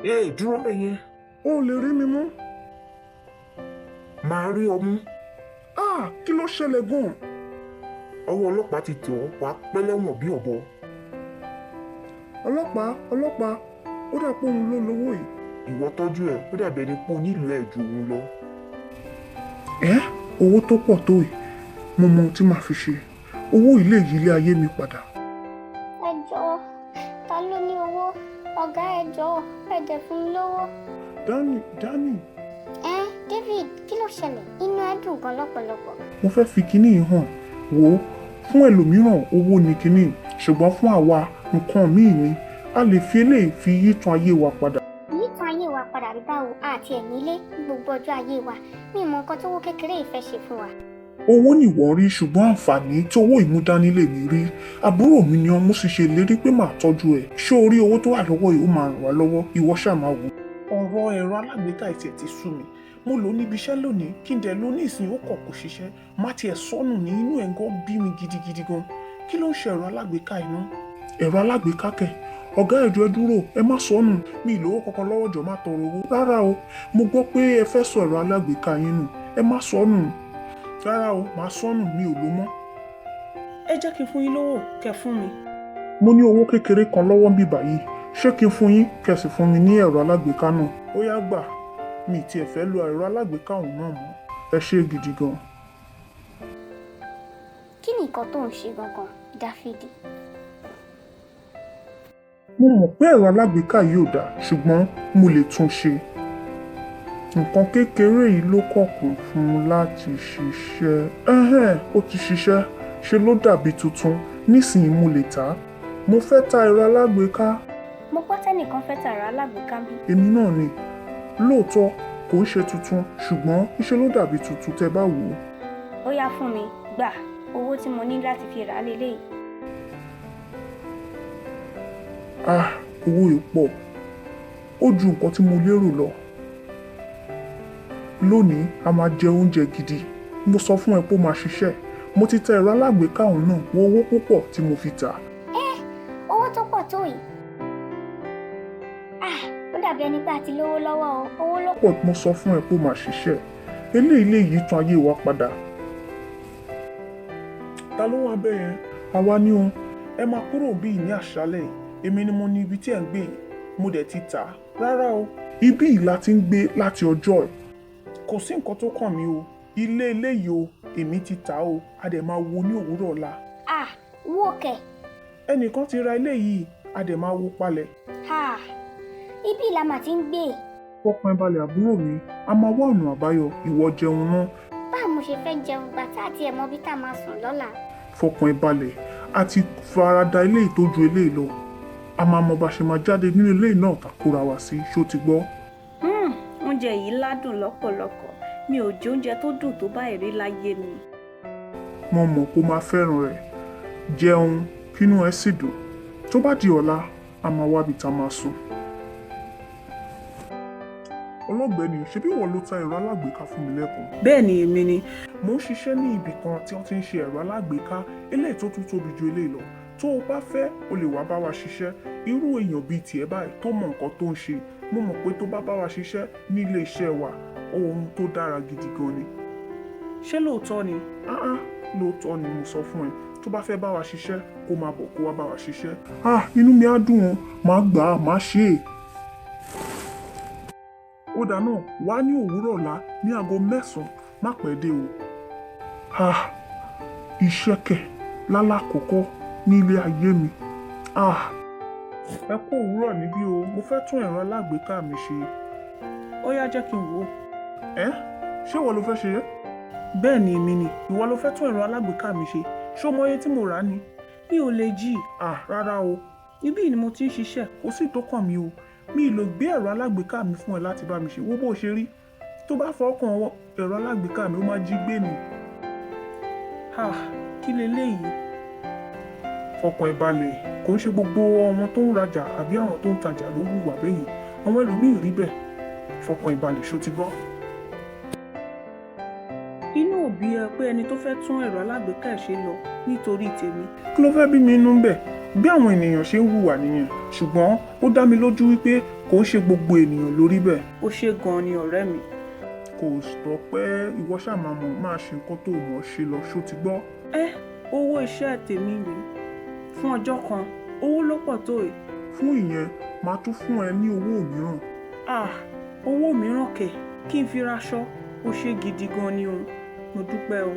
Ẹ dúró bẹ́ẹ̀ yẹn. O ò lè rí mi mú. Màá rí ọ mú. Ah, kí ló ṣẹlẹ̀ gan-an? Ọwọ́ ọlọ́pàá ti tẹ̀ ọ́, wàá pẹ́ lẹ́wọ̀n bí ọ̀bọ. Ọlọ́pàá, ọlọ́pàá, ó dà pé òun ló lówó yìí. Ìwọ tọ́jú ẹ̀, ó dàbí ẹni pé o nílò ẹ̀ ju òun lọ. Ẹ́, owó tó pọ̀ tó yìí, mo mọ ohun tí màá fi ṣe. Owó yìí lè yí ilé ayé mi padà. Ẹ jọ̀ọ́, ta ló ní owó? Ọ̀gá, ẹ jọ̀ọ́, ẹ dẹ̀ fún mi lówó. Dani, Dani. Ẹ David, kí ló ṣẹlẹ̀? Inú ẹ dùn gan lọ́pọ̀lọpọ̀. Mo fẹ́ fi kinní yìí hàn. Wò ó, fún ẹlòmíràn owó ni kinní, ṣùgbọ́n fún àwa nǹkan míì ni. A lè fi eléyìí fi yítàn ayé wa padà. Yítan ayé wa padà bí báwo? Àti ẹ̀ nílé ní gbogbo ọjọ́ ayé wa. Mi ò mọ nǹkan tówó kékeré yìí fẹ́ ṣe fún wa. Owó nìwọ rí, ṣùgbọ́n àǹfààní tí owó ìmúdání lè mi rí. Àbúrò mi ni ọmú sì ṣe lérí pé màá tọ́jú ẹ̀. Ṣé o rí owó tó wà lọ́wọ́ yìí, ó máa ràn wá lọ́wọ́? Ìwọ ṣáà máa wò. Ọ̀rọ̀ ẹ̀rọ alágbèéká ìtẹ̀ ti sú mi. Mo lò ó níbi iṣẹ́ lónìí, kí n dẹ̀ ló ní ìsìn, ó kọ̀ kò ṣiṣẹ́. Má tiẹ̀ sọnù ní inú ẹ̀ gan bí mi gidigidi gan. Kí ló ń ṣe ẹ̀rọ alágbèéká iná? Ẹ̀rọ alágbèéká kẹ̀. Ọ̀gá, ẹ̀jọ̀, ẹ dúró, ẹ má sọnù. Mi ì lówó kankan lọ́wọ́, jọ̀ọ́, má tọrọ owó. Rárá o, mo gbọ́ pé ẹ fẹ́ sọ ẹ̀rọ alágbèéká yín nù. Ẹ má sọnù. Rárá o, má sọnù, mi ò lò mọ́. Ẹ jẹ́ kí n fún yín lówó kẹ́ fún mi. Mo ní owó kékeré kan lọ́wọ́ ń bì báyìí. Ṣé kí n fún yín kẹ́ sì fún mi ní ẹ̀rọ alágbèéká náà? Ó yá, gbà. Mi tiẹ̀ fẹ́ lo ẹ̀rọ alágbèéká òun náà mọ́. Ẹ ṣé gidi gan. Kí ni nǹkan tó ń ṣe gangan, Dáfídì? Mo mọ̀ pé ẹ̀rọ alágbèéká yìí ò dáa, ṣùgbọ́n mo lè tún ṣe. Nǹkan kékeré yìí ló kọ̀kùn fún un láti ṣiṣẹ́. Ẹ̀hẹ́n, ó ti ṣiṣẹ́. Ṣe ló dàbí tuntun. Nísìnyí mo lè tà á. Mo fẹ́ ta ẹ̀rọ alágbèéká. Mo gbọ́ tẹ́nìkan fẹ́ ta ẹ̀rọ alágbèéká bí. Èmi náà ni. Lóòótọ́ kò ń ṣe tuntun, ṣùgbọ́n ṣe ló dàbí tuntun tẹ́ bá wò ó. Ó yá, fún mi. Gbà, owó tí mo ní láti fi rà á leléyìí. Ah, owó yìí pọ̀. Ó ju nǹkan tí mo lérò lọ. Lónìí a máa jẹ oúnjẹ gidi. Mo sọ fún ẹ pé ó máa ṣiṣẹ́. Mo ti ta ẹ̀rọ alágbèéká òun náà. Wo owó púpọ̀ tí mo fi tà á. Owó tó pọ̀ tó yìí. Ah, ó dàbí ẹni pé a ti lówó lọ́wọ́ o. Owó ló Pọ̀. Mo sọ fún ẹ pé ó máa ṣiṣẹ́. Eléyìí lè yí tún ayé wa padà. Ta ló wà bẹ́ẹ̀ yẹn? Àwa ni o. Ẹ máa kúrò bíi ní àṣálẹ̀ yìí. Èmi ni mo ní ibi tí ẹ̀ ń gbé yìí. Mo dẹ̀ ti tà á. Rárá o, ibí yìí la ti ń gbé láti ọjọ́ ẹ̀. Kò sí nǹkan tó kàn mí o. Ilé eléyìí o, èmi ti tà á o. A dẹ̀ máa wo ní òwúrọ̀ ọ̀la. Ah, wó kẹ̀. Ẹnìkan ti ra ilé yìí, a dẹ̀ máa wó palẹ̀. Ah, ibí la mà ti ń gbé. Fọkàn ẹ balẹ̀, àbúrò mi. A máa wá ọ̀nà àbáyọ. Ìwọ jẹun náà. Báwo mo ṣe fẹ́ jẹun gbà tá àti ẹ̀ mọ bí tá a máa sùn lọ́la? Fọkàn ẹ balẹ̀, a ti farada ilé ìtọ́jú eléyìí lọ. A máa mọ bá ṣe máa jáde nínú ilé náà tá kóra wá sí. Ṣó ti gbọ́? Oúnjẹ yìí ládùn lọ́pọ̀lọpọ̀. Mi ò jẹ oúnjẹ tó dùn tó báyìí rí láyé mi. Mo mọ̀ kó máa fẹ́ràn rẹ̀. Jẹun kínú ẹ sì dùn. Tó bá di ọ̀la, a máa wábi tá a máa sùn. Ọlọ́gbẹ́ni, ṣebí ìwọ ló ta ẹ̀rọ alágbèéká fún mi lẹ́ẹ̀kan? Bẹ́ẹ̀ ni, èmi ni. Mo ń ṣiṣẹ́ ní ibì kan tí wọ́n ti ń ṣe ẹ̀rọ alágbèéká eléyìí tó tún tóbi ju eléyìí lọ. Tó o bá fẹ́, o lè wá bá wa ṣiṣẹ́. Irú èèyàn bíi tiẹ̀ báyìí tó mọ nǹkan tó ń ṣe, mo mọ̀ pé tó bá bá wa ṣiṣẹ́ ní ilé iṣẹ́ wa, ohun tó dára gidi gan ni. Ṣé lóòótọ́ ni? Ah ah, lóòótọ́ ni mo sọ fún ẹ. Tó bá fẹ́ bá wa ṣiṣẹ́, kó máa bọ̀ kó wá bá wa ṣiṣẹ́. Ah, inú mi á dùn o. Màá gbà á, màá ṣe é. Ó dáa náà, wá ní òwúrọ̀ ọ̀la ní aago 9, má pẹ́ dé o. Ah, iṣẹ́ kẹ̀ lálákọ̀ọ́kọ́ ní ilé ayé mi. Ah, ẹ kú òwúrọ̀ níbí o. Mo fẹ́ tún ẹ̀rọ alágbèéká mi ṣe. Ó yá, jẹ́ kí n wò ó. Ẹ́, ṣé ìwọ ló fẹ́ ṣe é? Bẹ́ẹ̀ ni, èmi ni. Ìwọ ló fẹ́ tún ẹ̀rọ alágbèéká mi ṣe? Ṣé o mọ iye tí mo rà á ni? Mi ò lè jí. Ah, rárá o. Ibí ni mo ti ń ṣiṣẹ́. Kò sí tó kàn mí o. Mi ì lè gbé ẹ̀rọ alágbèéká mi fún ẹ láti bá mi ṣe. Wo bó ṣe rí. Tó bá fọkàn ẹ̀rọ alágbèéká mi, ó máa jí gbé ni. Ah, kí leléyìí? Fọkàn ẹ balẹ̀. Kò ń ṣe gbogbo àwọn tó ń rajà àbí àwọn tó ń tajà ló hùwà bẹ́yìn. Àwọn ẹlòmíì rí bẹ́ẹ̀. Fọkàn ẹ balẹ̀, ṣó ti gbọ́? Inú òbí ẹ pé ẹni tó fẹ́ tún ẹ̀rọ alágbèéká ẹ̀ ṣe lọ nítorí tèmi. Kí ló fẹ́ bí mi inú ń bẹ̀? Bí àwọn ènìyàn ṣe ń hùwà nìyẹn, ṣùgbọ́n ó dá mi lójú wípé kò ń ṣe gbogbo ènìyàn lórí bẹ́ẹ̀. Ó ṣe gan-an ni ọ̀rẹ́ mi. Kò sọ pé ìwọ ṣáà máa mọ̀ máa ṣe nǹkan tó mọ̀ ṣe lọ, ṣó ti gbọ́? Ẹ owó iṣẹ́ tèmi rèé fún ọjọ́ kan, owó ló pọ̀ tó yìí. Fún ìyẹn, màá tún fún ẹ ní owó mìíràn. Ah, owó mìíràn kẹ̀, kí n fi raṣọ, ó ṣe gidi gan ni o, mo dúpẹ́ o.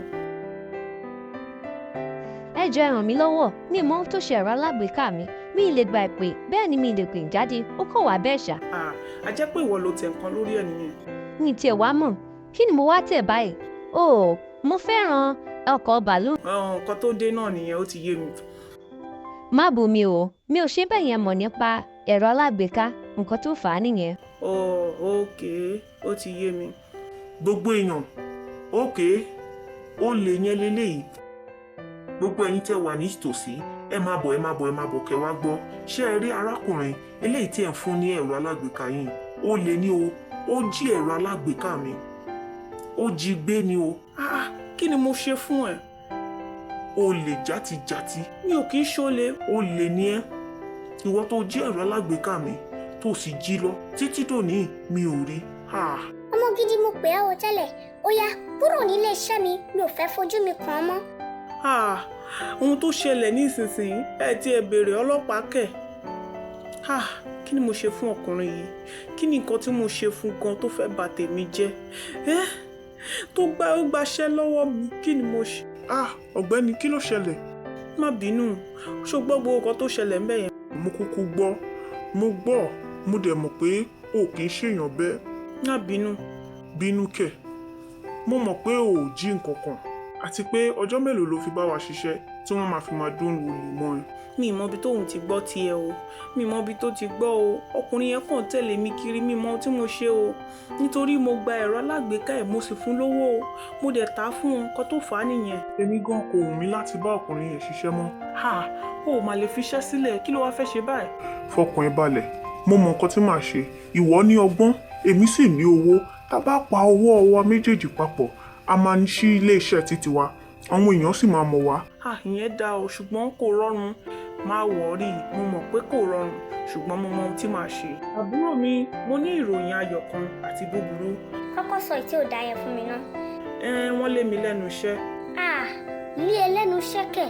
Ẹ jọ̀ọ́ ẹ ràn mí lọ́wọ́, mi mọ ohun tó ṣe ẹ̀rọ alágbèéká mi. Mi ì lè gba ìpè, bẹ́ẹ̀ ni mi ì lè pè jáde, ó kàn wá bẹ́ẹ̀ ṣá. Ah, a jẹ́ pé ìwọ ló tẹ̀ nǹkan lórí ẹ̀ nìyẹn. Ní tiẹ̀ wá mọ̀, kí ni mo wá tẹ̀ báyìí? O, mo fẹ́ràn ọkọ̀ bàálù. Nǹkan tó dé náà nìyẹn, ó ti yé mi. Má bù mí o, mi ò ṣe bẹ́ẹ̀ yẹn mọ̀ nípa ẹ̀rọ alágbèéká, nǹkan tó fà á nìyẹn. Oh, okay, ó ti yé mi. Gbogbo èèyàn, ókè, ó lè yẹn leléyìí. Gbogbo ẹ̀yin tẹ́ wà ní ìtòsí, ẹ máa bọ̀, ẹ máa bọ̀, ẹ máa bọ̀ kẹ́ wá gbọ́. Ṣé ẹ rí arákùnrin eléyìí tí ẹ̀ ń fún ní ẹ̀rọ alágbèéká yìí? Ó lè ní o, ó jí ẹ̀rọ alágbèéká mi. Ó jí gbé ni o. Ah, kí ni mo ṣe fún ẹ? Ó lè játijàti. Mi ò kì í ṣolè. Ó lè ní ẹ́. Ìwọ tó jí ẹ̀rọ alágbèéká mi tó sì jí lọ títí dòní mi ò rí. Ah. Ọmọ gidi mo pè ẹ́ o tẹ́lẹ̀, ó yá kúrò nílé iṣẹ́ mi, mi ò fẹ́ fojú mi kàn án mọ́. Ah, ohun tó ṣẹlẹ̀ nísinsìnyí, ẹ ti ẹ béèrè ọlọ́pàá kẹ̀. Ah, kí ni mo ṣe fún ọkùnrin yìí? Kí ni nǹkan tí mo ṣe fún gan tó fẹ́ bà tèmi jẹ́? Ẹ́ tó gba ó gbaṣẹ́ lọ́wọ́ mi, kí ni mo ṣe? Ah, ọ̀gbẹ́ni, kí ló ṣẹlẹ̀? Má bínú, ṣó gbọ́ gbogbo nǹkan tó ṣẹlẹ̀ ńbẹ̀ yẹn? Mo kúkú gbọ́, mo gbọ́, mo dẹ̀ mọ̀ pé o kì í ṣèyàn bẹ́ẹ̀. Má bínú. Bínú kẹ̀, mo mọ̀ pé o ò jí nǹkan kan, àti pé ọjọ́ mélòó ló fi bá wa ṣiṣẹ́ tí wọ́n máa fi máa dún olè mọ́ ẹ. Mi mọ ibi tóun ti gbọ́ tiẹ̀ o, mi mọ ibi tó ti gbọ́ o, ọkùnrin yẹn kàn tẹ̀lé mi kiri, mi mọ ohun tí mo ṣe o, nítorí mo gba ẹ̀rọ alágbèéká ẹ̀, mo sì fún lówó o, mo dẹ̀ tà á fún wọn, nǹkan tó fà á nìyẹn. Èmi gan kò wù mí láti bá ọkùnrin yẹn ṣiṣẹ́ mọ́. Ha, o ò mà lè fiṣẹ́ sílẹ̀, kí ló wá fẹ́ ṣe báyìí? Fọkàn ẹ balẹ̀, mo mọ nǹkan tí màá ṣe. Ìwọ ní ọgbọ́n, èmi sì ní owó. Tá a bá pa owó ọwọ́ méjèèjì papọ̀, a máa ń ṣí ilé iṣẹ́ títí wa, àwọn èèyàn sì máa mọ̀ wá. Ah, ìyẹn dáa o, ṣùgbọ́n kò rọrùn. Má wọ̀ọ́rì, mo mọ̀ pé kò rọrùn, ṣùgbọ́n mo mọ ohun tí màá ṣe. Àbúrò mi, mo ní ìròyìn ayọ̀ kan àti búburú. Kọ́kọ́ sọ èyí tí ò dáa yẹn fún mi ná. Ẹ wọ́n lé mi lẹ́nu iṣẹ́. Ah, lé ẹ lẹ́nu iṣẹ́ kẹ̀.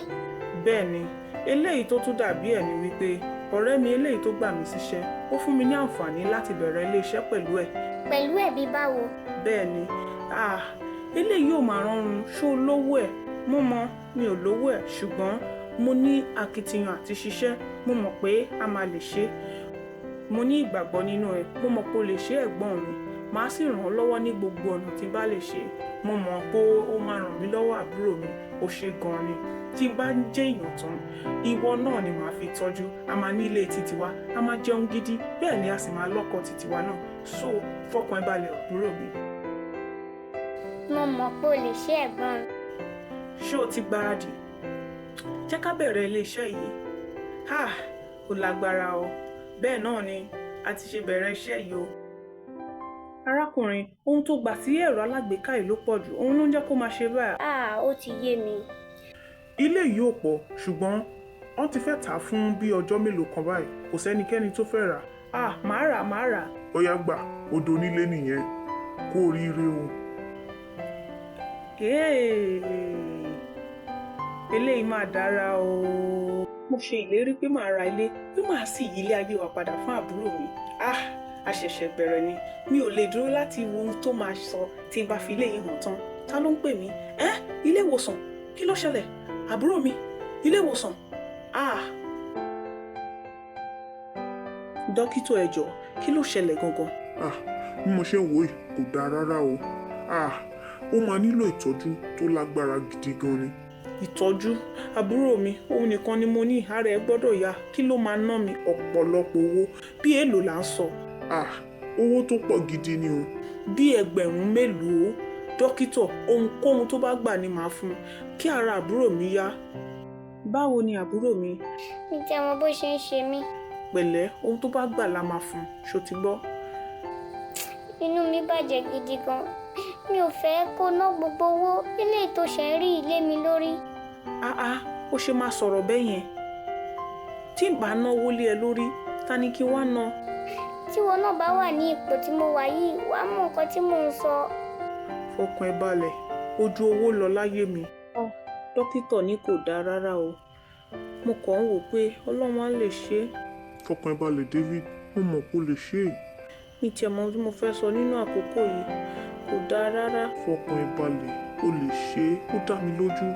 Bẹ́ẹ̀ ni, eléyìí tó tún dàbí ẹ̀ ni wípé ọ̀rẹ́ mi eléyìí tó gbà mí síṣẹ́, ó fún mi ní àǹfààní láti bẹ̀rẹ̀ ilé iṣẹ́ pẹ̀lú ẹ̀. Pẹ̀lú ẹ̀ bí báwo? Bẹ́ẹ̀ ni, ah, eléyìí ò máa rọrùn, ṣó lówó ẹ̀? Mo mọ̀, mi ò lówó ẹ̀, ṣùgbọ́n mo ní akitiyan àti ṣiṣẹ́, mo mọ̀ pé a máa lè ṣe. Mo ní ìgbàgbọ́ nínú ẹ, mo mọ̀ pé o lè ṣe ẹ̀gbọ́n mi, màá sì ràn ọ́ lọ́wọ́ ní gbogbo ọ̀nà tí n bá lè ṣe. Mo mọ̀ pé ó máa ràn mí lọ́wọ́ àbúrò mi, ó ṣe gan-an ni. Tí n bá ń jẹ́ èèyàn tán, ìwọ náà ni màá fi tọ́jú. A máa ní ilé titi wa, a máa jẹun gidi, bẹ́ẹ̀ ni a sì máa lọ́kọ titi wa náà. So fọkàn ẹ balẹ̀ àbúrò mi. Mo mọ̀ pé o lè ṣe ẹ̀gbọ́n mi. Ṣé o ti gbáradì? Jẹ́ ká bẹ̀rẹ̀ ilé iṣẹ́ yìí. Ah, ó lágbára o. Bẹ́ẹ̀ náà ni a ti ṣe bẹ̀rẹ̀ iṣẹ́ yìí o. Arákùnrin, ohun tó gbà sí ẹ̀rọ alágbèéká yìí ló pọ̀ jù, òun ló ń jẹ́ kó máa ṣe báyìí. Ah, ó ti yé mi. Ilé yìí ò pọ̀, ṣùgbọ́n wọ́n ti fẹ́ tà á fún bí ọjọ́ mélòó kan báyìí, kò sẹ́nikẹ́ni tó fẹ́ rà. Ah, màá rà, màá rà. Ó yá gbà, odò onílé nìyẹn, kú oríire o. Hey, eléyìí máa dára o. Mo ṣe ìlérí pé màá ra ilé, pé màá sì yí ilé ayé wa padà fún àbúrò mi. Ah, a ṣẹ̀ṣẹ̀ bẹ̀rẹ̀ ni. Mi ò lè dúró láti wo ohun tó máa sọ tí n bá fi ilé yìí hàn tán. Ta ló ń pè mí? Ẹ́, ilé ìwòsàn, kí ló ṣẹlẹ̀? Àbúrò mi, ilé ìwòsàn. Ah. Dókítà ẹ jọ̀ọ́, kí ló ṣẹlẹ̀ gangan? Ah, bí mo ṣe ń wò yìí kò dáa rárá o. Ah, ó máa nílò ìtọ́jú tó lágbára gidi gan ni. Ìtọ́jú àbúrò mi, òun nìkan ni mo ní, ara ẹ gbọ́dọ̀ yá, kí ló máa ná mi? Ọ̀pọ̀lọpọ̀ owó. Bí èlò là ń sọ? Ah, owó tó pọ̀ gidi ni o. Bí ẹgbẹ̀rún mélòó? Dókítà, ohunkóhun tó bá gbà ni màá fún un kí ara àbúrò mi yá. Báwo ni àbúrò mi? Mi jẹ́ mọ bó ṣe ń ṣe mí. Pẹ̀lẹ́, ohun tó bá gbà la máa fún un, ṣó ti gbọ́? Inú mi bàjẹ́ gidi gan. Mi ò fẹ́ kó ná gbogbo owó ilé tó ṣe rí ilé mi lórí. Ah ah, ó ṣe máa sọ̀rọ̀ bẹ́ẹ̀ yẹn. Tí n bá náwó lé ẹ lórí, ta ni kí wá ná? Tí wọn náà bá wà ní ipò tí mo wà yìí, wàá mọ nǹkan tí mò ń sọ. Fọkàn ẹ balẹ̀, ojú owó lọ láyé mi. Dókítà ní kò dáa rárá o. Mo kàn ń wò pé Ọlọ́run á lè ṣe é. Fọkàn ẹ balẹ̀ David, mo mọ̀ pé o lè ṣe é. Mi tiẹ̀ mọ ohun tí mo fẹ́ sọ nínú àkókò yìí, kò dáa rárá. Fọkàn ẹ balẹ̀, o lè ṣe é, ó dá mi lójú.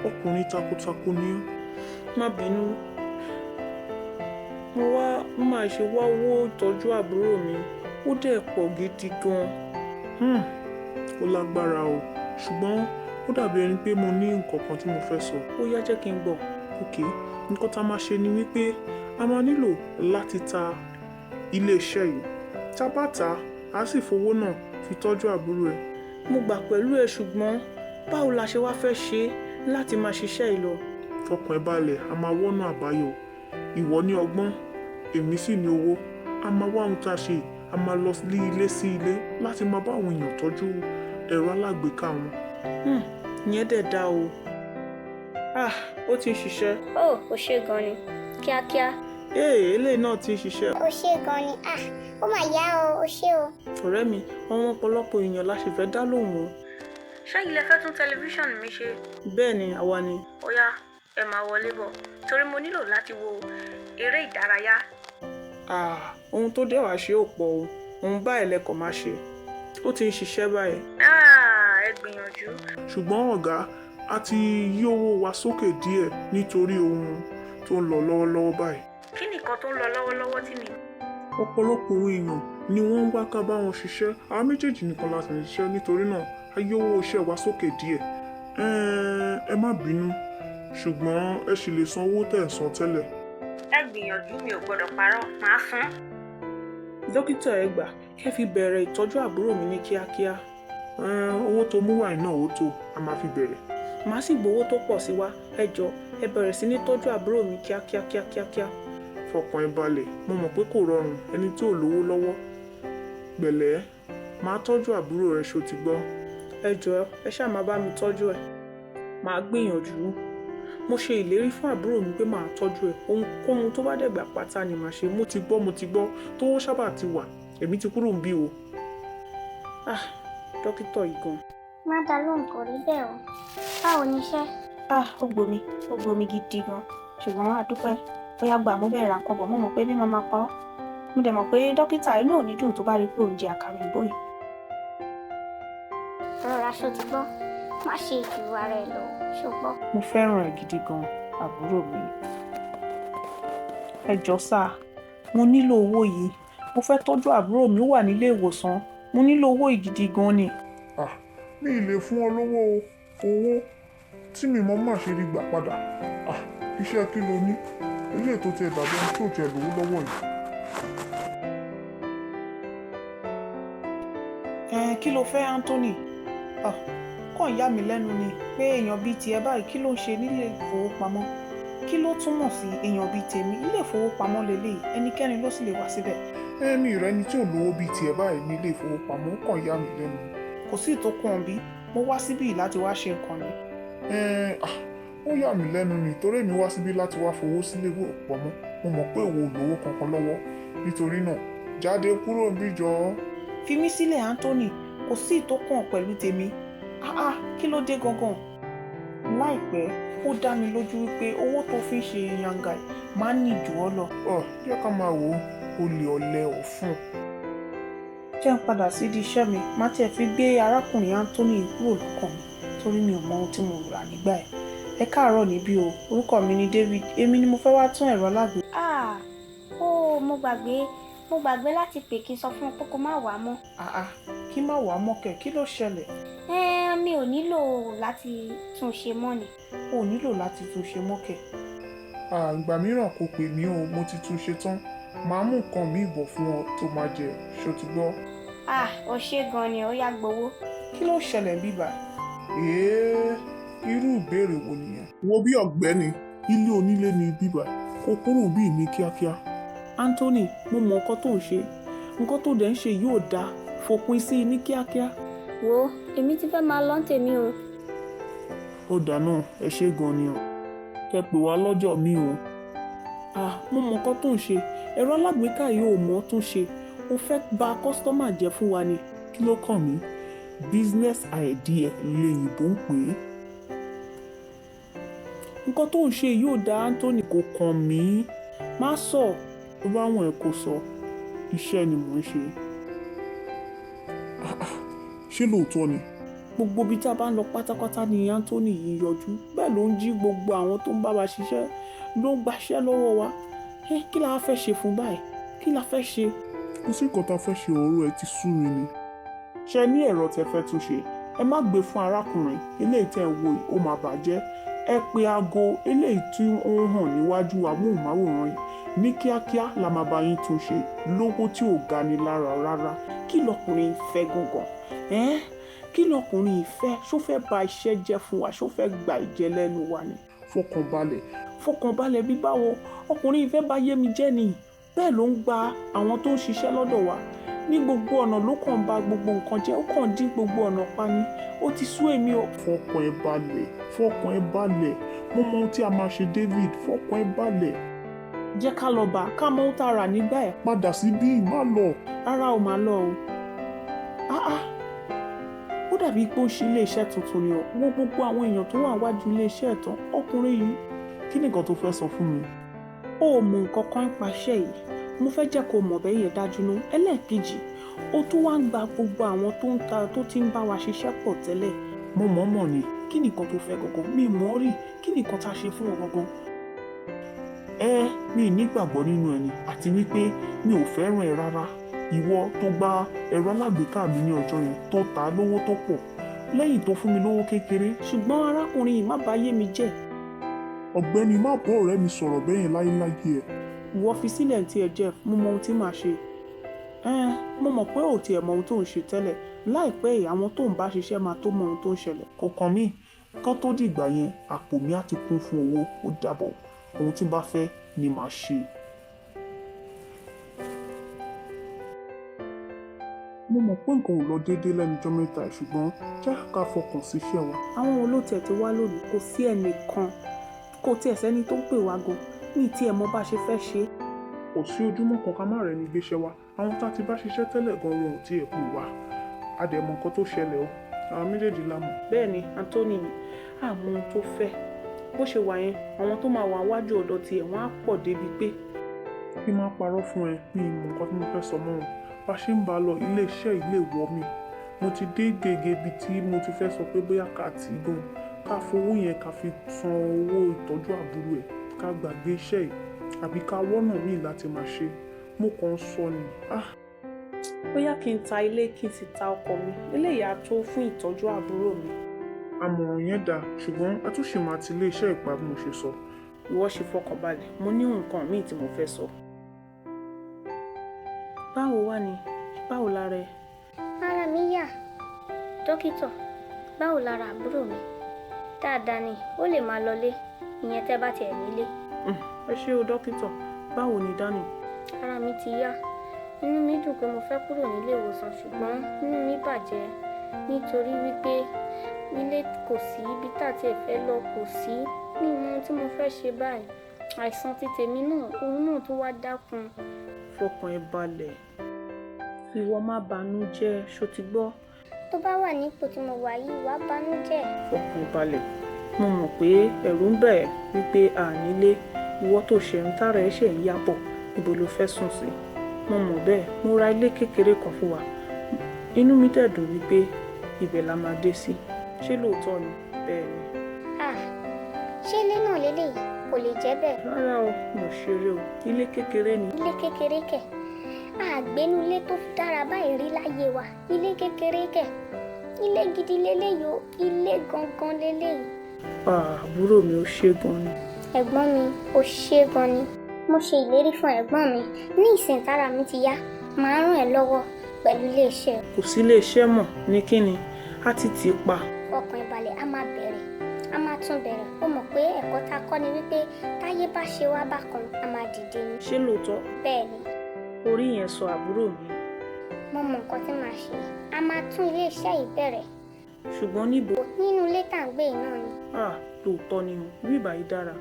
Ọkùnrin takuntakun ni ẹ́. Má bínú. Mo wá máa ṣe wá owó ìtọ́jú àbúrò mi, ó dẹ̀ pọ̀ gidi gan. Ó lágbára o, ṣùgbọ́n ó dàbí ẹni pé mo ní nǹkan kan tí mo fẹ́ sọ. Ó yá, jẹ́ kí n gbọ́. Ok, nǹkan tá a máa ṣe ni wípé a máa nílò láti ta ilé-iṣẹ́ yìí. Tá a bá tà á, á sì fowó náà fi tọ́jú àbúrò ẹ̀. Mo gbà pẹ̀lú ẹ, ṣùgbọ́n báwo la ṣe wá fẹ́ ṣe é láti máa ṣiṣẹ́ yìí lọ? Fọkàn ẹ balẹ̀, a máa wọ́nà àbáyọ. Ìwọ ní ọgbọ́n, èmi sì ní owó. A máa wá ohun tá a ṣe, a máa lọ sí ilé sí ilé láti máa bá àwọn èèyàn tọ́jú ẹ̀rọ alágbèéká wọn. Ìyẹn dẹ̀ dáa o. Ah, ó ti ń ṣiṣẹ́. Ó ò ṣe gan ni, kíákíá. Ee, eléyìí náà ti ń ṣiṣẹ́. Ó ṣe gan ni, ah, ó mà yá o, ó ṣe o. Ọ̀rẹ́ mi, àwọn ọ̀pọ̀lọpọ̀ èèyàn la ṣì fẹ́ dá lóhùn o. Ṣẹ́yìn lẹ fẹ́ tún tẹlifíṣàn mi ṣe? Bẹ́ẹ̀ ni, àwa ni. Ó yá, ẹ máa wọlé bọ̀ torí mo nílò láti wo eré ìdárayá. Ah, ohun tó dẹ̀ wá ṣe ò pọ̀ o. Òun báyìí lẹkọ̀ọ́ máa ṣe. Ó ti ń ṣiṣẹ́ báyìí. Ah, ẹ gbìyànjú. Ṣùgbọ́n ọ̀gá, a ti yí owó wa sókè díẹ̀ nítorí ohun tó ń lọ lọ́wọ́lọ́wọ́ báyìí. Kí nìkan tó ń lọ lọ́wọ́lọ́wọ́ tí mi? Ọ̀pọ̀lọpọ̀ àwọn èèyàn ni wọ́n ń wá ká bá wọn ṣiṣẹ́. Àwa méjèèjì nìkan la sì ń ṣiṣẹ́, nítorí náà a yí owó iṣẹ́ wa sókè díẹ̀. Ẹ má bínú, ṣùgbọ́n ẹ ṣì lè san owó tẹ̀ ń san tẹ́lẹ̀. Ẹ gbìyànjú, mi ò gbọ́dọ̀ parọ́, màá san. Dókítà, ẹ gbà kẹ́ fi bẹ̀rẹ̀ ìtọ́jú àbúrò mi ní kíákíá. Owó tó mú wá yìí náà ó tó, a máa fi bẹ̀rẹ̀. Màá sì gbowó tó pọ̀ sí wa. Ẹ jọ̀ọ́, ẹ bẹ̀rẹ̀ sí ní tọ́jú àbúrò mi kíákíá kíákíá. Fọkàn ẹ balẹ̀, mo mọ̀ pé kò rọrùn ẹni tí ò lówó lọ́wọ́. Pẹ̀lẹ́, máa tọ́jú àbúrò rẹ, ṣó ti gbọ́. Ẹ jọ̀ọ́, ẹ ṣáà máa bá mi tọ́jú ẹ̀. Màá gbìyànjú. Mo ṣe ìlérí fún àbúrò mi pé màá tọ́jú ẹ̀. Ohunkóhun tó bá dẹ̀gbà pátá ni màá ṣe. Mo ti gbọ́, mo ti gbọ́, tówó sábà ti wà, èmi ti kúrò níbí o. Ah, dókítà yìí gan. Má dá lóhùn, kò rí bẹ́ẹ̀ o. Báwo ni iṣẹ́? Ah, ó gbomi, ó gbomi gidi gan. Ṣùgbọ́n a dúpẹ́. Bóyá gbà mo bẹ̀rẹ̀ nǹkan bọ̀, mo mọ̀ pé bí màá máa pa ọ́. Mo dẹ̀ mọ̀ pé dókítà inú ò ní dùn tó bá rí pé òun jẹ àkàrà òyìnbó yìí. Rọra, ṣó ti gbọ́? Má ṣe ju ara ẹ lọ, ṣó gbọ́? Mo fẹ́ràn ẹ̀ gidi gan, àbúrò mi. Ẹ jọ̀ọ́ sà, mo nílò owó yìí. Mo fẹ́ tọ́jú àbúrò mi, ó wà nílé ìwòsàn. Mo nílò owó yìí gidi gan ni. Ah, mi ì lè fún ọ lówó o. Owó tí mi mọ́ máa ṣe rí gbà padà. Ah, iṣẹ́ kí lo ní? Eléyìí tó tiẹ̀ dàbí ẹni tí ò tiẹ̀ lówó lọ́wọ́ yìí. Ẹ kí ló fẹ́, Anthony? Ah, kàn yà mí lẹ́nu ni pé èèyàn bíi tiẹ̀ báyìí, kí ló ń ṣe nílé ìfowópamọ́? Kí ló túmọ̀ sí èèyàn bíi tèmi? Ilé ìfowópamọ́ lélẹ́yìí, ẹnikẹ́ni ló sì lè wá síbẹ̀. Ẹ̀mí rẹ ni tí ò lówó bíi tiẹ̀ báyìí ní ilé ìfowópamọ́, ó kàn yà mí lẹ́nu. Kò sí ìtókùn bí, mo wá síbí láti wá ṣe nǹkan ni. Ah, ó yà mí lẹ́nu ni torí èmi wá síbí láti wá fowó sílé ìfowópamọ́. Mo mọ̀ pé ìwọ ò lówó kankan lọ́wọ́, nítorí náà jáde kúrò níbí jọ̀ọ́. Fi mí sílẹ̀, Anthony, kò sí ìtókùn pẹ̀lú tèmi. Ah ah, kí ló dé gangan? Láìpẹ́, ó dá mi lójú wípé owó tó fi ń ṣe yanga yìí máa ń ní jù ọ́ lọ. Ọ jẹ́ ká máa wò ó, olè ọ̀lẹ ọ̀fun. Jẹ́ ń padà sídìí iṣẹ́ mi, má tiẹ̀ fi gbé arákùnrin Anthony kúrò lọ́kàn mi torí mi ò mọ ohun tí mo rà nígbà ẹ̀. Ẹ káàárọ̀ níbí o, orúkọ mi ni David, èmi ni mo fẹ́ wá tún ẹ̀rọ alágbèéká. Ah, ó mo gbàgbé, mo gbàgbé láti pè kí n sọ fún ọ pé kó má wàá mọ́. Ah ah, kí má wàá mọ́kẹ̀, kí ló ṣẹlẹ̀? Mi ò nílò láti tún ṣe mọ́ ni. O ò nílò láti tún ṣe mọ́kẹ̀. Ìgbà mìíràn kò pè mí o, mo ti tún ṣe tán. Màá mú nǹkan mi bọ̀ fún ọ tó máa jẹ, ṣó ti gbọ́? Ah, o ṣé gan ni, ó yá gbowó. Kí ló ṣẹlẹ̀ bíbá? Èé, irú ìbéèrè wo nìyẹn? Wo bí ọ̀gbẹ́ni, ilé onílé ni bíbá, kó kúrò bí ní kíákíá. Anthony, mo mọ nǹkan tó ń ṣe. Nǹkan tó dẹ̀ ń ṣe yóò dáa, fòpin sí i ní kíákíá. Wo, èmi ti fẹ́ máa lọ tèmi o. Ó dáná, ẹ ṣé gan ni o. Kẹ́ pè wá lọ́jọ́ mi o. Ah, mo mọ nǹkan tó ń ṣe. Ẹ̀rọ alágbèéká yìí ò mọ̀ tún ṣe. O fẹ́ bà kọ́sítọ́mà jẹ́ fún wa ni. Kí ló kàn mí? Business idea lèyìnbó ń pè é. Nǹkan tó ń ṣe yìí ò dáa, Anthony. Kò kàn mí. Má sọ. Tó bá wùn ẹ́ kó sọ, iṣẹ́ ni mò ń ṣe. Ṣé lóòótọ́ ni? Gbogbo ibi tí a bá ń lọ pátápátá ni Anthony yìí ń yọjú. Bẹ́ẹ̀ ló ń jí gbogbo àwọn tó ń bá wa ṣiṣẹ́, ló ń gbaṣẹ́ lọ́wọ́ wa. Ẹ kí la fẹ́ ṣe fún báyìí? Kí la fẹ́ ṣe? Kò sí nǹkan tá a fẹ́ ṣe, ọ̀rọ̀ ẹ ti sú mi ni. Ṣé ní ẹ̀rọ tẹ fẹ́ tún ṣe? Ẹ má gbé fún arákùnrin eléyìí tẹ́ ẹ wo yìí, ó máa bàjẹ́. Ẹ pe aago eléyìí tí ó ń hàn níwájú amóhùnmáwòrán yìí ní kíákíá la máa bá yín tún ṣe lówó tí ò gani lára rárá. Kí lọkùnrin fẹ́ gangan? Ẹ́ kí lọkùnrin fẹ́? Ṣó fẹ́ ba iṣẹ́ jẹ́ fún wa? Ṣó fẹ́ gba ìjẹ lẹ́nu wa ni? Fọkànbalẹ̀. Fọkànbalẹ̀ bí báwo? Ọkùnrin fẹ́ bá yé mi jẹ́ ni. Bẹ́ẹ̀ ló ń gba àwọn tó ń ṣiṣẹ́ lọ́dọ̀ wa. Ní gbogbo ọ̀nà ló kàn ba gbogbo nǹkan jẹ́, ó kàn dín gbogbo ọ̀nà pa ni. Ó ti sú èmi o. Fọkàn ẹ balẹ̀, fọkàn ẹ balẹ̀. Mo mọ ohun tí a máa ṣe, David, fọkàn ẹ balẹ̀. Jẹ́ ká lọ bá ká mọ ohun tá a rà nígbà ẹ̀. Padà síbí, má lọ. Rárá o, máa lọ o. Ah ah. Ó dàbí pé ó ń ṣe ilé-iṣẹ́ tuntun ni o. Wo gbogbo àwọn èèyàn tó wà wájú ilé-iṣẹ́ ẹ̀ tán. Ọkùnrin yìí. Kí ni nǹkan tó fẹ́ sọ fún mi? Ó mọ nǹkan kan nípa iṣẹ́ yìí. Mo fẹ́ jẹ́ kó mọ̀ bẹ́ẹ̀ yẹn dájú ná. Ẹlẹ́ẹ̀kejì, ó tún wá ń gba gbogbo àwọn tó ń ta tó ti ń bá wa ṣiṣẹ́ pọ̀ tẹ́lẹ̀. Mo mọ̀ mọ̀ ni. Kí ni nǹkan tó fẹ́ gangan? Mi mọ̀ rí. Kí ni nǹkan tá a ṣe fún ọ gangan? Ẹ mi ì nígbàgbọ́ nínú ẹni àti wípé mi ò fẹ́ràn ẹ rárá. Ìwọ tó gba ẹ̀rọ alágbèéká mi ní ọjọ́ yẹn tó ta lówó tó pọ̀ lẹ́yìn tó fún mi lówó kékeré. Ṣùgbọ́n arákùnrin yìí má bà ayé mi jẹ́. Ọ̀gbẹ́ni, má bọ́ ọ̀rẹ́ mi sọ̀rọ̀ bẹ́yẹn láyéláyé ẹ. Ìwọ fi sílẹ̀ tí ẹ jẹ́, mo mọ ohun tí màá ṣe. Mo mọ̀ pé ò tiẹ̀ mọ ohun tó ń ṣe tẹ́lẹ̀. Láìpẹ́ yìí, àwọn tó ń bá ṣiṣẹ́ máa tó mọ ohun tó ń ṣẹlẹ̀. Kò kàn mí. Kán tó dìgbà yẹn, àpò mi á ti kún fún owó. Ó dàbọ̀. Ohun tí n bá fẹ́ ni màá ṣe. Mo mọ̀ pé nǹkan ò lọ déédéé lẹ́nu ọjọ́ mẹ́ta, ṣùgbọ́n jẹ́ ká fọkàn sí iṣẹ́ wa. Àwọn wo ló tiẹ̀ ti wá lónìí? Kò sí ẹnìkan. Kò tiẹ̀ sẹ́ni tó ń pè wá gan. Mi tiẹ̀ mọ̀ bá ṣe fẹ́ ṣe. Kò sí ojúmọ́ kan ká má rẹ́ni gbéṣẹ́ wa. Àwọn tá a ti bá ṣiṣẹ́ tẹ́lẹ̀ gan wọn ò tiẹ̀ pè wá. A dẹ̀ mọ̀ nǹkan tó ṣẹlẹ̀ o. Àwọn méjèèjì la mọ̀. Bẹ́ẹ̀ni, Anthony ni àmọ́ ohun tó fẹ́. Bó ṣe wà yẹn, àwọn tó máa wà wájú ọ̀dọ̀ tiẹ̀ wọ́n á pọ̀ débi pé. Kí n má parọ́ fún ẹ, mi ì mọ̀ nǹkan tí mo fẹ́ sọ mọ́ wọn. Bá ṣe ń bá lọ, ilé-iṣẹ́ yìí lè wọ́ mi. Mo ti dé gègé ibi tí mo ti fẹ́ sọ pé bóyá ká tì í gan. Ká fowó yẹn ká fi san owó ìtọ́jú àbúrò ẹ̀, ká gbàgbé iṣẹ́ yìí àbí ká wọ́nà míì láti máa ṣe. Mo kàn ń sọ ni. Ah! Bóyá kí n ta ilé kí n sì ta ọkọ̀ mi. Eléyìí á tó fún ìtọ́jú àbúrò mi. Àmọ̀ràn yẹn dáa, ṣùgbọ́n a tún ṣì máa ti ilé-iṣẹ́ ìpa bí mo ṣe sọ. Ìwọ ṣe fọkànbalẹ̀, mo ní nǹkan míì tí mo fẹ́ sọ. Báwo wá ni? Báwo lára ẹ? Ara mi yá. Dókítà, báwo lára àbúrò mi? Dáadáa ni, ó lè máa lọlé. Ìyẹn tẹ́ bá tiẹ̀ nílé. Ẹ ṣé o dókítà, báwo ni Dani? Ara mi ti yá. Inú mi dùn pé mo fẹ́ kúrò nílé ìwòsàn, ṣùgbọ́n inú mi bàjẹ́ nítorí wípé ilé kò sí, ibi tá a tiẹ̀ fẹ́ lọ kò sí. Mi mọ ohun tí mo fẹ́ ṣe báyìí. Àìsàn ti tèmi náà, òun náà tó wá dákun. Fọkàn ẹ balẹ̀. Ìwọ má banú jẹ́, ṣó ti gbọ́? Tó bá wà nípò tí mo wà yìí, wàá banú jẹ́. Fọkàn balẹ̀. Mo mọ̀ pé ẹ̀rù ń bà ẹ́ wípé a nílé. Ìwọ tó ṣẹ̀ ń tára ẹ ṣẹ̀ ń yábọ̀, níbo lo fẹ́ sùn sí? Mo mọ̀ bẹ́ẹ̀, mo ra ilé kékeré kan fún wa. Inú mi dẹ̀ dùn wípé ibẹ̀ la máa dé sí. Ṣé lóòótọ́ ni? Bẹ́ẹ̀ ni. Ah! Ṣé ilé náà leléyìí? Kò lè jẹ́ bẹ́ẹ̀. Rárá o, mo ṣeré o. Ilé kékeré ni. Ilé kékeré kẹ̀. A gbénú ilé tó dára báyìí rí láyé wa. Ilé kékeré kẹ̀. Ilé gidi leléyìí o. Ilé gangan leléyìí. Àbúrò mi, ó ṣe gan ni. Ẹ̀gbọ́n mi, ó ṣe gan ni. Mo ṣe ìlérí fún ẹ̀gbọ́n mi. Ní ìsìn tára mi ti yá, màá ràn ẹ́ lọ́wọ́ pẹ̀lú ilé-iṣẹ́. Kò sí ilé-iṣẹ́ mọ̀ ní kíni, á ti tì í pa. Fọkàn ẹ balẹ̀, a máa bẹ̀rẹ̀. A máa tún bẹ̀rẹ̀. Ó mọ̀ pé ẹ̀kọ́ ta kọ́ ni wípé táyé bá ṣe wá bákan, a máa dìde ni. Ṣé lóòótọ́? Bẹ́ẹ̀ ni. Orí yẹn sọ àbúrò mi. Mo mọ nǹkan tí màá ṣe. A máa tún ilé-iṣẹ́ yìí bẹ̀rẹ̀. Ṣùgbọ́n níbo? Nínú ilé tá à ń gbé yìí náà ni. Ah, lóòótọ́ ni o. Ibi báyìí dára.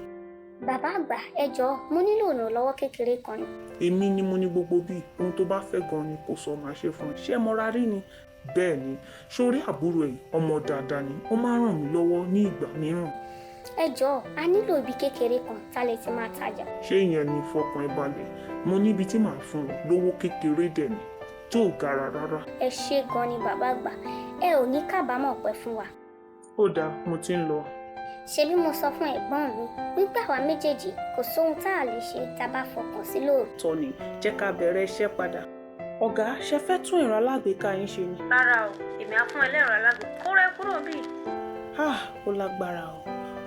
Bàbá àgbà, ẹ jọ̀ọ́, mo nílò ìrànlọ́wọ́ kékeré kan ni. Èmi ni mo ní gbogbo bíi ohun tó bá fẹ́ gan ni kò sọ, máa ṣe fún ẹ. Ṣé mo ra rí ni? Bẹ́ẹ̀ ni, sórí àbúrò ẹ̀, ọmọ dáadáa ni, ó máa ń ràn mí lọ́wọ́ ní ìgbà mìíràn. Ẹ jọ̀ọ́, a nílò ibi kékeré kan tá lè ti máa tajà. Ṣé ìyẹn ni? Fọkàn ẹ balẹ̀, mo níbi tí màá fún ọ lówó kékeré dẹ̀ ni tí ò gara rárá. Ẹ ṣé gan ni bàbá àgbà, ẹ ò ní kábàámọ̀ pẹ́ fún wa. Ó dáa, mo ti ń lọ. Ṣebí mo sọ fún ẹ̀gbọ́n mi wípé àwa méjèèjì kò sóhun tá a lè ṣe tá a bá fọkàn sí lóòótọ́. Tọ́ni, jẹ́ ká bẹ̀rẹ̀ iṣẹ́ padà. Ọ̀gá, ṣe fẹ́ tún ẹ̀rọ alágbèéká yín ṣe ni? Rárá o, èmi á fún ẹlẹ́rọ alágbèéká kó rẹ́ kúrò bí. Ah, ó lágbára o,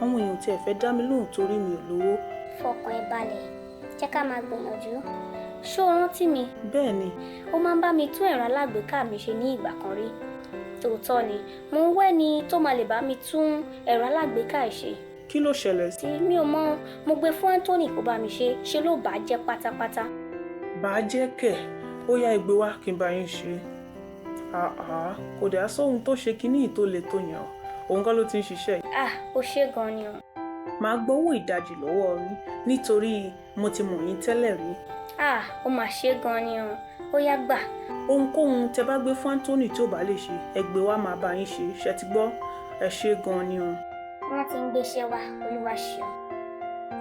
àwọn èèyàn tiẹ̀ fẹ́ dá mi lóhùn torí mi ò lówó. Fọkàn ẹ balẹ̀, jẹ́ ká máa gbìyànjú. Ṣó o rántí mi? Bẹ́ẹ̀ ni. Ó máa ń bá mi tún ẹ̀rọ alágbèéká mi ṣe ní ìgbà kan rí. Tòótọ́ ni, mo ń wẹ́ni tó máa lè bá mi tún ẹ̀rọ alágbèéká ẹ̀ ṣe. Kí ló ṣẹlẹ̀? Tí mi ò mọ̀, mo gbé fún Anthony kó bá mi ṣe, ṣe ló bàá jẹ́ pátápátá. Bàá jẹ́ kẹ̀? Ó yá, ìgbé wá kí n bá yín ṣe. Àá, kò dẹ̀ sóhun tó ṣe kinní tó le tó yàn, òun kọ́ ló ti ń ṣiṣẹ́ yìí. Ah, ó ṣe gan ni o. Màá gbowó ìdajì lọ́wọ́ yín nítorí mo ti mọ̀ yín tẹ́lẹ̀ rí. Ah, ó mà ṣe gan ni o, ó yá gbà. Ohunkóhun tẹ bá gbé fún Anthony tí ò bá lè ṣe, ẹ gbé wá, máa bá yín ṣe. Ṣe ti gbọ́? Ẹ ṣe gan ni o. Wọ́n ti ń gbéṣẹ́ wá, olúwa ṣeun.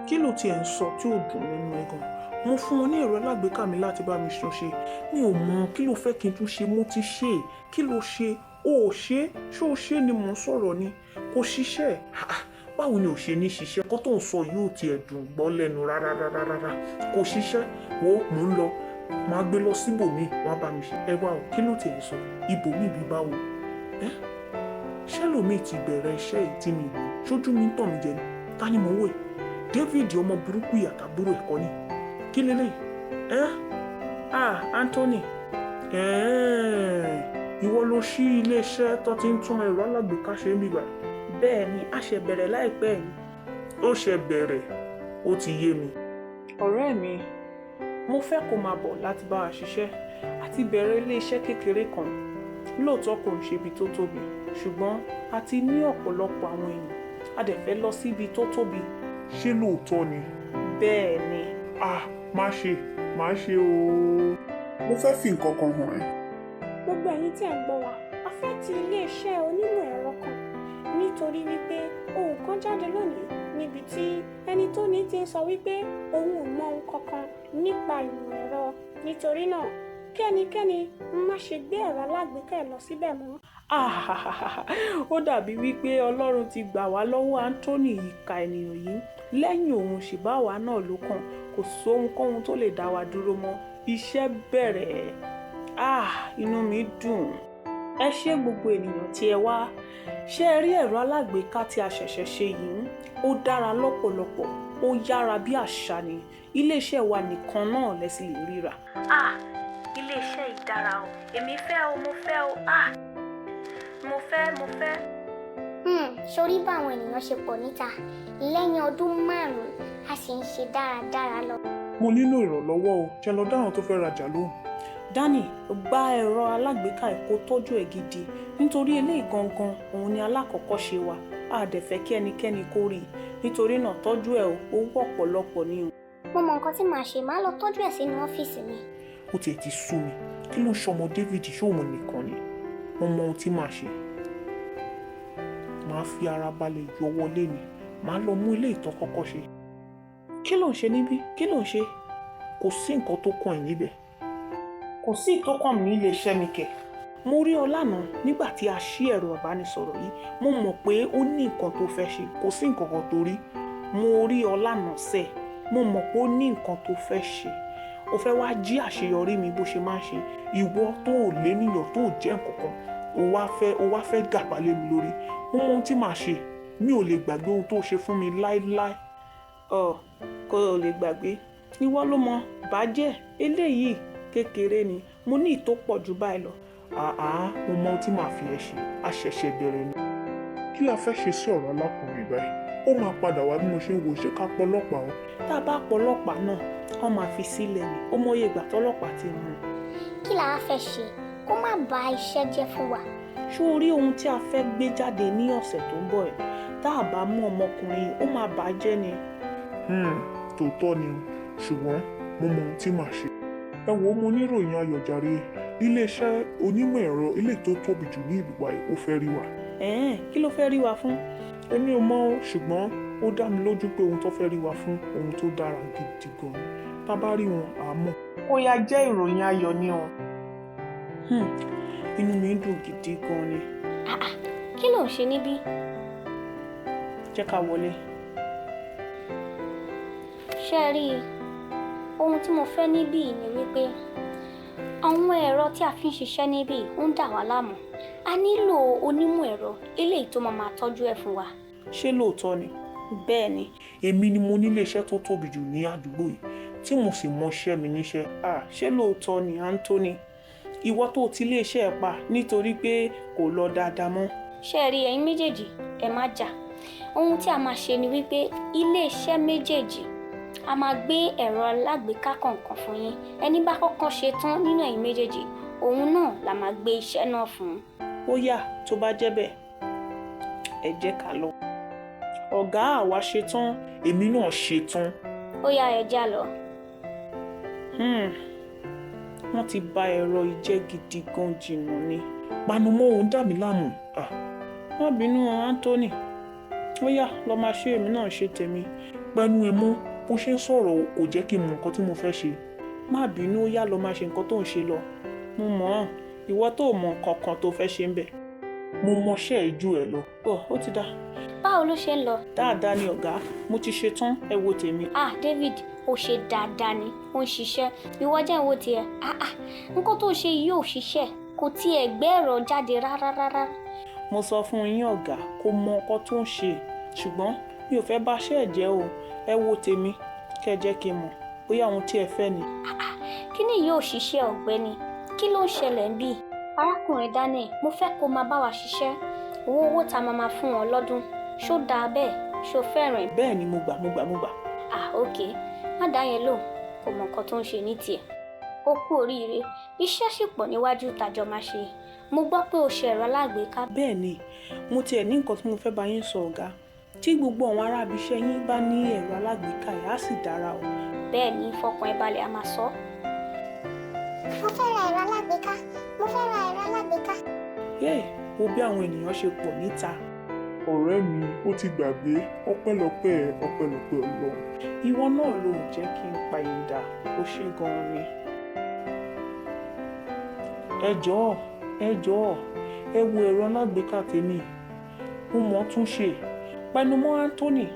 Kí ló tiẹ̀ ń sọ tí ò dùn nínú ẹ gan? Mo fún ọ ní ẹ̀rọ alágbèéká mi láti bá mi tún ṣe. Mi ò mọ kí ló fẹ́ kí n tún ṣe, mo ti ṣe é. Kí ló ṣe? O ò ṣe é? Ṣé o ṣe ni mò ń sọ̀rọ̀ ni? Kò ṣiṣẹ́. Báwo ni ò ṣe ní ṣiṣẹ́? Kó tó ń sọ yóò tiẹ̀ dùn gbọ́ lẹ́nu rárá rárá rárá. Kò ṣiṣẹ́. Wo, mò ń lọ, máa gbé lọ síbòmíì, wọ́n bá mi ṣe. Ẹ wá o, kí ló tiẹ̀ ń sọ? Ibòmíì bí báwo? Ẹ́, ṣẹlòmíì ti bẹ̀rẹ̀ iṣẹ́ yìí tí mi mọ̀? Ṣojú mi ń tàn mí jẹ ni? Ta ni mò ń wò yìí? David ọmọ burúkú ìyàtàbúrò ẹ̀kọ́ ni. Kí lélẹ́yìí? Ẹ́. Ah, Anthony. Ẹ̀ẹ́n, ìwọ ló ṣí iléeṣẹ́ tó ti ń tún ẹ̀rọ alágbèéká ṣe ń bíbà? Bẹ́ẹ̀ ni, a ṣe bẹ̀rẹ̀ láìpẹ́ yìí. Ó ṣe bẹ̀rẹ̀, ó ti yé mi. Ọ̀rẹ́ mi, mo fẹ́ kó máa bọ̀ láti bá wa ṣiṣẹ́ àti bẹ̀rẹ̀ iléeṣẹ́ kékeré kan. Lóòótọ́ kò ń ṣe ibi tó tóbi, ṣùgbọ́n a ti ní ọ̀pọ̀lọpọ̀ àwọn èèyàn, a dẹ̀ fẹ́ lọ sí ibi tó tóbi. Ṣé lóòótọ́ ni? Bẹ́ẹ̀ ni. Ah, má ṣe, má ṣe ooo. Mo fẹ́ fi nǹkan kan hàn ẹ́. Gbogbo ẹ̀yin tí ẹ̀ ń gbọ́ wa, a fẹ́ ti iléeṣẹ́ onímọ̀ ẹ̀rọ kan nítorí wípé ohun kan jáde lónìí níbi tí ẹni tó ní ti ń sọ wípé òun ò mọ ohun kankan nípa ìmọ̀ ẹ̀rọ. Nítorí náà, kí ẹnikẹ́ni má ṣe gbé ẹ̀rọ alágbèéká ẹ̀ lọ síbẹ̀ mọ́. Ó dàbí wípé Ọlọ́run ti gbà wá lọ́wọ́ Anthony, ìka ènìyàn yìí. Lẹ́yìn òun ṣìbáwá náà ló kàn, kò sóhunkóhun tó lè dá wa dúró mọ́. Iṣẹ́ bẹ̀rẹ̀. Ah, inú mi dùn. Ẹ ṣé gbogbo ènìyàn tí ẹ wá. Ṣé ẹ rí ẹ̀rọ alágbèéká tí a ṣẹ̀ṣẹ̀ ṣe yìí? Ó dára lọ́pọ̀lọpọ̀, ó yára bí àṣá ni. Iléeṣẹ́ wa nìkan náà lẹ sì lè ríra. Ah, iléeṣẹ́ yìí dára o, èmi fẹ́ o, mo fẹ́ o, ah, mo fẹ́, mo fẹ́. Sórí bá àwọn ènìyàn ṣe pọ̀ níta lẹ́yìn ọdún 5, a sì ń ṣe dáradára lọ. Mo nílò ìrànlọ́wọ́ o, ṣe lọ dáhùn tó fẹ́ rajà lóhùn. Danny, gba ẹ̀rọ alágbèéká ẹ̀ kó tọ́jú ẹ̀ gidi, nítorí eléyìí gangan òun ni alákọ̀ọ́kọ́ ṣe wa, a dẹ̀ fẹ́ kí ẹnikẹ́ni kó rí i. Nítorí náà, tọ́jú ẹ̀ o, owó ọ̀pọ̀lọpọ̀ ni o. Mo mọ nǹkan tí màá ṣe, màá lọ tọ́jú ẹ̀ sínú ọ́fíìsì mi. Ó tiẹ̀ ti sú mi. Kí ló ń ṣọmọ David? Ṣóun nìkan ni? Mo mọ ohun tí màá ṣe. Màá fi ara balẹ̀ yọ wọlé ni, màá lọ mú ilé ìtọ́ kọ́kọ́ ṣe. Kí ló ń ṣe níbí? Kí ló ń ṣe? Kò sí nǹkan tó kàn ẹ́ níbẹ̀. Kò sí ìtókàn mi nílé iṣẹ́ mi kẹ̀. Mo rí ọ lánàá nígbà tí a ṣí ẹ̀rọ ìbánisọ̀rọ̀ yìí, mo mọ̀ pé ó ní nǹkan tó fẹ́ ṣe. Kò sí nǹkan kan tó rí. Mo rí ọ lánàá sẹ́, mo mọ̀ pé ó ní nǹkan tó fẹ́ ṣe. O fẹ́ wá jí àṣeyọrí mi bó ṣe máa ń ṣe. Ìwọ tó ò lé níyàn, tó ò jẹ́ nǹkan kan, o wá fẹ́ gàba lé mi lórí. Mo mọ ohun tí màá ṣe. Mi ò lè gbàgbé ohun tó ṣe fún mi láéláé. Ọ kò lè gbàgbé, ìwọ ló mọ bàjẹ́. Eléyìí kékeré ni, mo ní ìtó pọ̀ jù báyìí lọ. Àá, mo mọ ohun tí màá fi ẹ ṣe. A ṣẹ̀ṣẹ̀ bẹ̀rẹ̀ ni. Kí la fẹ́ ṣe sí ọ̀rọ̀ alákùnrin báyìí? Ó máa padà wá bí mo ṣe ń wo. Ṣé ká pọlọ́pàá o? Tá a bá pọlọ́pàá náà, wọ́n máa fi sílẹ̀ ni. Ó mọyé ìgbà tọ́lọ́pàá ti mú un. Kí la wá fẹ́ ṣe kó má ba iṣẹ́ jẹ́ fún wa? Ṣó o rí ohun tí a fẹ́ gbé jáde ní ọ̀sẹ̀ tó ń bọ̀ ẹ̀? Tá a bá mú ọmọkùnrin yìí, ó máa bàjẹ́ ni. Tòótọ́ ni o, ṣùgbọ́n mo mọ ohun tí màá ṣe. Ẹ wo, mo níròyìn ayọ̀ jàre. Iléeṣẹ́ onímọ̀ ẹ̀rọ ilé tó tóbi jù ní ìlú wa yìí ó fẹ́ rí wa. Ẹ̀ẹ́n, kí ló fẹ́ rí wa fún? Èmi ò mọ̀ o, ṣùgbọ́n ó dá mi lójú pé ohun tó fẹ́ rí wa fún ohun tó dára gidi gan ni. Tá a bá rí wọn, à á mọ̀. Ó yá jẹ́ ìròyìn ayọ̀ ni o. Inú mi ń dùn gidi gan ni. Ah ah, kí ló ń ṣe níbí? Jẹ́ ká wọlé. Ṣé ẹ rí i, ohun tí mo fẹ́ níbí yìí ni wípé àwọn ẹ̀rọ tí a fi ń ṣiṣẹ́ níbí ó ń dà wá láàmú. A nílò onímọ̀ ẹ̀rọ eléyìí tó máa máa tọ́jú ẹ̀ fún wa. Ṣé lóòótọ́ ni? Bẹ́ẹ̀ ni. Èmi ni mo ní iléeṣẹ́ tó tóbi jù ní àdúgbò yìí tí mo sì mọṣẹ́ mi níṣẹ́. Ah, ṣé lóòótọ́ ni, Anthony? Ìwọ tó ti iléeṣẹ́ ẹ pa nítorí pé kò lọ dáadáa mọ́. Ṣé ẹ rí, ẹ̀yin méjèèjì, ẹ má jà. Ohun tí a máa ṣe ni wípé iléeṣẹ́ méjèèjì a máa gbé ẹ̀rọ alágbèéká kọ̀ọ̀kan fún yín. Ẹni bá kọ́kọ́ ṣe tán nínú ẹ̀yin méjèèjì, òun náà la máa gbé iṣẹ́ náà fún. Ó yá, tó bá jẹ́ bẹ́ẹ̀, ẹ jẹ́ ká lọ. Ọ̀gá, àwa ṣe tán. Èmi náà ṣe tán. Ó yá, ẹ já lọ. Wọ́n ti bà ẹ̀rọ yìí jẹ́ gidi gan jìnnà ni. Panumọ́, òun dà mí láàmú. Ah, Má bínú o, Anthony. Ó yá, lọ máa ṣe, èmi náà ṣe tèmi. Pẹnu ẹ mọ́, bó ṣe ń sọ̀rọ̀ kò jẹ́ kí n mọ nǹkan tí mo fẹ́ ṣe. Má bínú, ó yá, lọ máa ṣe nǹkan tó ń ṣe lọ. Mo mọ̀ ọ́n, ìwọ tó mọ nǹkan kan tó fẹ́ ṣe ń bẹ̀. Mo mọṣẹ́ ẹ ju ẹ lọ. Ó ó ti dá. Báwo ló ṣe ń lọ? Dáadáa ni ọ̀gá, mo ti ṣe tán, ẹ wo tèmi. Ah, David, ó ṣe dáadáa ni, ó ń ṣiṣẹ́. Ìwọ jẹ́ ìwọ tiẹ̀. Ah ah, nǹkan tó ṣe yìí ò ṣiṣẹ́, kò tiẹ̀ gbé ẹ̀rọ jáde rárá rárá. Mo sọ fún yín ọ̀gá, kò mọ nǹkan tó ń ṣe, ṣùgbọ́n mi ò fẹ́ bá ṣẹ́ ẹ̀ jẹ́ o. Ẹ wo tèmi, kẹ́ ẹ jẹ́ kí n mọ̀ bóyá ohun tí ẹ fẹ́ ni. Ah ah, kí ni yóò ṣiṣẹ́ ọ̀gbẹ́ni? Kí ló ń ṣẹlẹ̀ ń bí? Arákùnrin Daniel, mo fẹ́ kó máa bá wa ṣiṣẹ́. Owó owó tá a máa máa fún wọn lọ́dún. Ṣó dáa bẹ́ẹ̀? Ṣó fẹ́ràn ẹ̀? Bẹ́ẹ̀ ni, mo gbà, mo gbà, mo gbà. Ah ok, má dá yẹn lóhùn, kò mọ nǹkan tó ń ṣe ní tiẹ̀. Ó kú oríire, iṣẹ́ sì pọ̀ níwájú tàjọ máa ṣe. Mo gbọ́ pé o ṣe ẹ̀rọ alágbèéká. Bẹ́ẹ̀ ni, mo tiẹ̀ ní nǹkan tí mo fẹ́ bá yín sọ ọ̀gá. Tí gbogbo àwọn ará ibi iṣẹ́ yín bá ní ẹ̀rọ alágbèéká yìí, á sì dára o. Bẹ́ẹ̀ ni, fọkàn ẹ balẹ̀, a máa sọ. Mo fẹ́ ra ẹ̀rọ alágbèéká. Mo fẹ́ ra ẹ̀rọ alágbèéká. Yéè, wo bí àwọn ènìyàn ṣe pọ̀ níta. Ọ̀rẹ́ mi, ó ti gbàgbé, ọpẹ́lọpẹ́ ọpẹ́lọpẹ́ Ọlọ́run. Ìwọ náà ló jẹ́ kí n pa ìdà, ó ṣe gan-an ni. Ẹ jọ̀ọ́, ẹ jọ̀ọ́, ẹ wo ẹ̀rọ alágbèéká tèmi. Mo mọ̀ ọ́n tún ṣe. Pẹnumọ́ Anthony,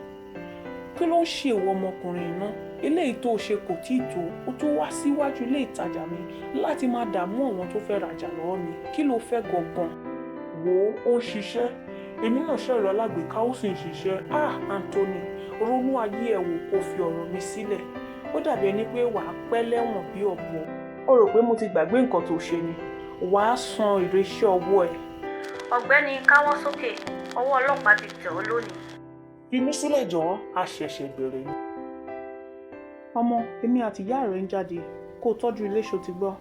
kí ló ń ṣe ìwọ ọmọkùnrin náà? Eléyìí tó ṣe kò tíì tó, ó tún wá síwájú ilé ìtajà mi láti máa dààmú àwọn tó fẹ́ rajà lọ́wọ́ mi. Kí ló fẹ́ gangan? Wo, ó ń ṣiṣẹ́. Èmi náà ṣe ẹ̀rọ alágbèéká, ó sì ń ṣiṣẹ́. Ah, Anthony, ronú ayé ẹ̀ wò, kó fi ọ̀rọ̀ mi sílẹ̀. Ó dàbí ẹni pé wàá pẹ́ lẹ́wọ̀n bí ọ̀bọ. Ó rò pé mo ti gbàgbé nǹkan tó ṣe ni. Wàá san èrè iṣẹ́ ọwọ́ ẹ̀. Ọ̀gbẹ́ni, káwọ́ sókè, ọwọ́ ọlọ́pàá ti tẹ̀ ọ́ lónìí. Fi mí sílẹ̀ jọ̀ọ́, a ṣẹ̀ṣẹ̀ bẹ̀rẹ̀ ni. Ọmọ, èmi àti ìyá rẹ̀ ń jáde, kó o tọ́jú ilé, ṣo ti gbọ́?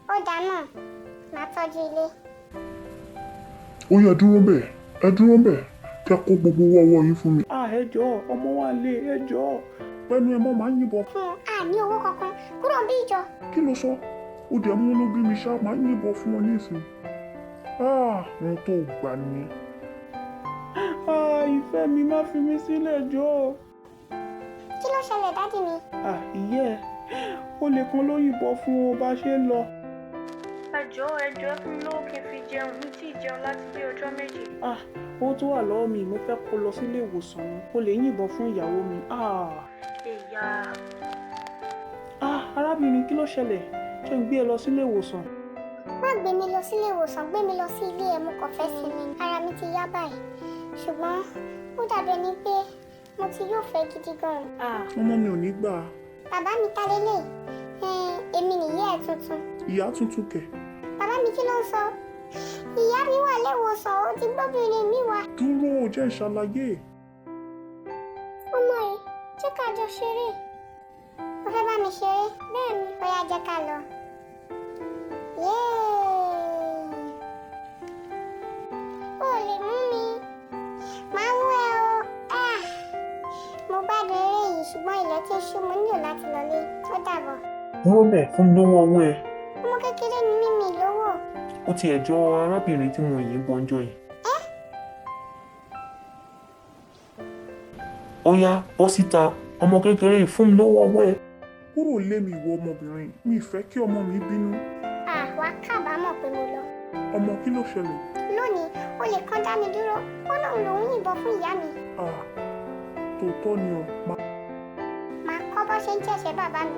Ó dáa náà, màá tọ́jú ilé. Ó yá, dúró bẹ́ẹ̀, ẹ dúró bẹ́ẹ̀, kẹ́ kó gbogbo owó ọwọ́ yín fún mi. Ah, ẹ jọ̀ọ́, ọmọ wa lè, ẹ jọ̀ọ́. Pẹ̀lú ẹ mọ́, máa ń yìnbọn. Fún un, a ní owó kankan. Kúrò bí ìjọ. Kí ló sọ? Ó dẹ̀ múnú bí mi ṣá, máa ń yìnbọn fún ọ nísìnyí. Ah, ohun tó gbà nìyẹn. Ah, ìfẹ́ mi, má fi mí sílẹ̀ jọ̀ọ́. Kí ló ṣẹlẹ̀, dádì mi? Ah, ìyá ẹ, olè kan ló yìnbọn fún ọ bá ṣe ń lọ. Ẹ jọ̀ọ́, ẹ jọ̀ọ́, ẹ fún mi lówó kí n fi jẹun, mi tí ì jẹun láti bí ọjọ́ méjì. Ah, owó tó wà lọ́wọ́ mi, mo fẹ́ kó lọ sílé ìwòsàn ni. Olè yìnbọn fún ìyàwó mi. Ah. Èyà. Ah, arábìnrin, kí ló ṣẹlẹ̀? Ṣé ń gbé ẹ lọ sílé ìwòsàn? Má gbé mi lọ sílé ìwòsàn, gbé mi lọ sí ilé ẹ̀, mo kàn fẹ́ sinmi. Ara mi ti yá báyìí. Ṣùgbọ́n ó dàbí ẹni pé mo ti yóò fẹ́ gidi gan-an. Ah, Ọmọ mi ò ní gbà á. Bàbá mi, ta lélẹ̀? Èmi nìyá ẹ̀ tuntun. Ìyá tuntun kẹ̀. Bàbá mi, kí ló ń sọ? Ìyá mi wà léwòsàn, ó ti gbóbìnrin mi wá. Dúró, jẹ́ ìṣàlàyé. Ọmọ yìí, jẹ́ ká jọ ṣeré. Ó fẹ́ bá mi ṣeré? Bẹ́ẹ̀ ni, ó yá, jẹ́ ká lọ. Yéè! O lè mú mi. Màá mú ẹ o. Ah! Mo gbádùn eré yìí, ṣùgbọ́n ilẹ̀ ṣú, mo nílò láti lọlé. Ó dàbọ̀. Dúró bẹ́ẹ̀, fún mi lówó ọwọ́ ẹ. Ọmọ kékeré ni mí, mi lówó. Ó tiẹ̀ jọ arábìnrin tí mo yìn bọ́njọ́ yìí. Ó yá, bọ́ síta, ọmọ kékeré yìí, fún mi lówó ọwọ́ ẹ. Kúrò lé mi, ìwọ ọmọbìnrin, mi ì fẹ́ kí ọmọ mi bínú. Ah, wàá kábàámọ̀ pé mo lọ. Ọmọ, kí ló ṣẹlẹ̀? Lónìí, olè kan dá mi dúró, ó lóun lòún yìnbọn fún ìyá mi. Ah, tòótọ́ ni ọ máa. Màá kọ́ bó ṣe ń jẹ̀ṣẹ́ bàbá mi.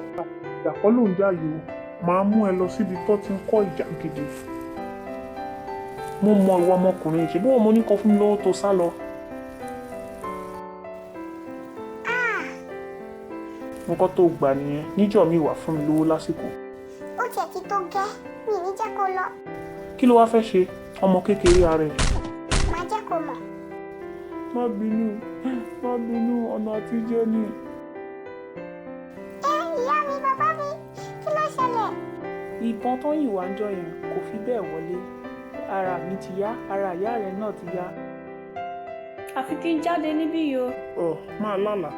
Ìjà kọ́ ló ń jà yìí o, màá mú ẹ lọ síbi tó ti ń kọ́ ìjà gidi. Mo mọ ìwọ ọmọkùnrin, ṣe bí wọn mo ní kó fún mi lówó tó sá lọ. Ah! Nǹkan tó gbà nìyẹn, níjọ́ mi wà fún mi lówó lásìkò. Ó tiẹ̀ ti tó gẹ́, mi ì ní jẹ́ kó lọ. Kí ló wá fẹ́ ṣe, ọmọ kékeré ara ẹ̀? Màá jẹ́ kó mọ̀. Má bínú, má bínú, ọ̀nà àtijẹ́ ni. Ẹ ìyá mi, bàbá mi, kí ló ṣẹlẹ̀? Ìbọn tó yìn wá ń jọ yẹn kò fi bẹ́ẹ̀ wọlé. Ara mi ti yá, ara ìyá rẹ̀ náà ti yá. Àfi kí n jáde níbí yìí o. Ọ máa lálàá.